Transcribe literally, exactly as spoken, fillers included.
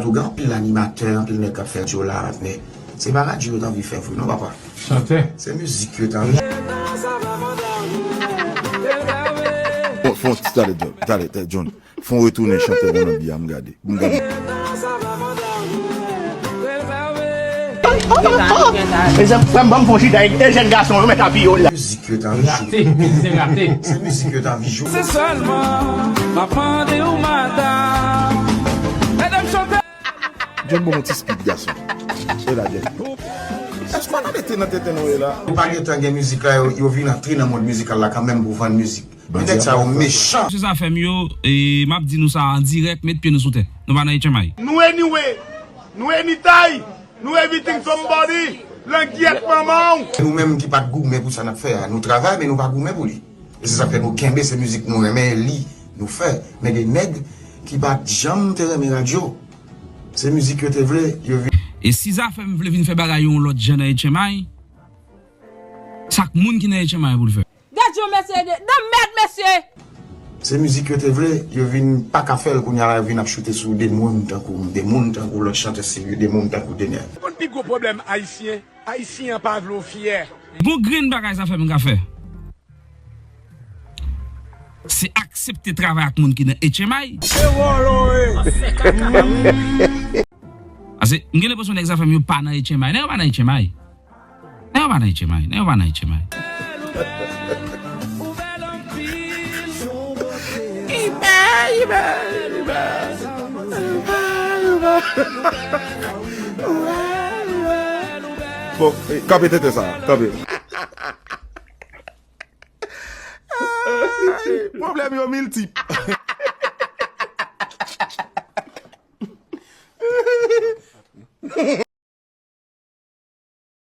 Tou gen anpil animatè, anpil nèg k ap fè radyo la, men se pa radyo yo t anvi fè vre non, papa. Chantè. Se mizik yo t anvi. Fon, fon, talè, John, talè, talè, John. Fon retounen chante bon nan bi a, m gade. M gade. Mezanmi, frè m, ban m fon chita, e jèn gason yo mèt apiye w la. Mizik yo t anvi jwe. Rate, se rate. Se mizik yo t anvi jwe. Se sèlman, m ap mande w, madanm. Medam, chante. John bon, yon ti speed gason. E la, John. Èske w pa mete nan tenten nou e la? Ou pa gentan gen mizik la, yo, yo vin antre nan mond mizikal la kanmenm pou vann mizik. Men nèg sa yo mechan. Mesye Zafèm yo, e, m ap di nou sa an dirèk, met pye nou sou tè. Nou pa nan H M I. Nou anyway, nou anytime, nou everything, somebody, langyèt manman w. Nou menm ki pa t goumen pou sa n ap fè a, nou travay, men nou pa goumen pou li. E se sa k fè nou kenbe, se mizik nou renmen, li nou fè. Men gen nèg ki pa t janm te renmen radyo. Se mizik yo te vle, yo vin. E si Zafèm vle vin fè bagay yon lòt jan nan H M I, sa k moun ki nan H M I pou l fè. Gad yon mesye de, de mèd, mesye! Se mizik yo te vle, yo vin pa ka fè l, kounye a la yo vin ap choute sou de moun tankou m, de moun tankou lòt chantè serye, de moun tankou Dener. Ou konn pi gwo pwoblèm ayisyen? Ayisyen an pa vle w fyè. Gon grenn bagay Zafèm ka fè. Se aksepte travay ak moun ki nan H M I. Se wòl ou ye. Pase, m gen lenpresyon nèg Zafèm yo pa nan H M I. Nèg yo pa nan H M I. Nèg yo pa nan H M I. Nèg yo pa nan H M I. Bon, eh, kanpe tenten sa, kanpe. Ay, pwoblèm yo miltip.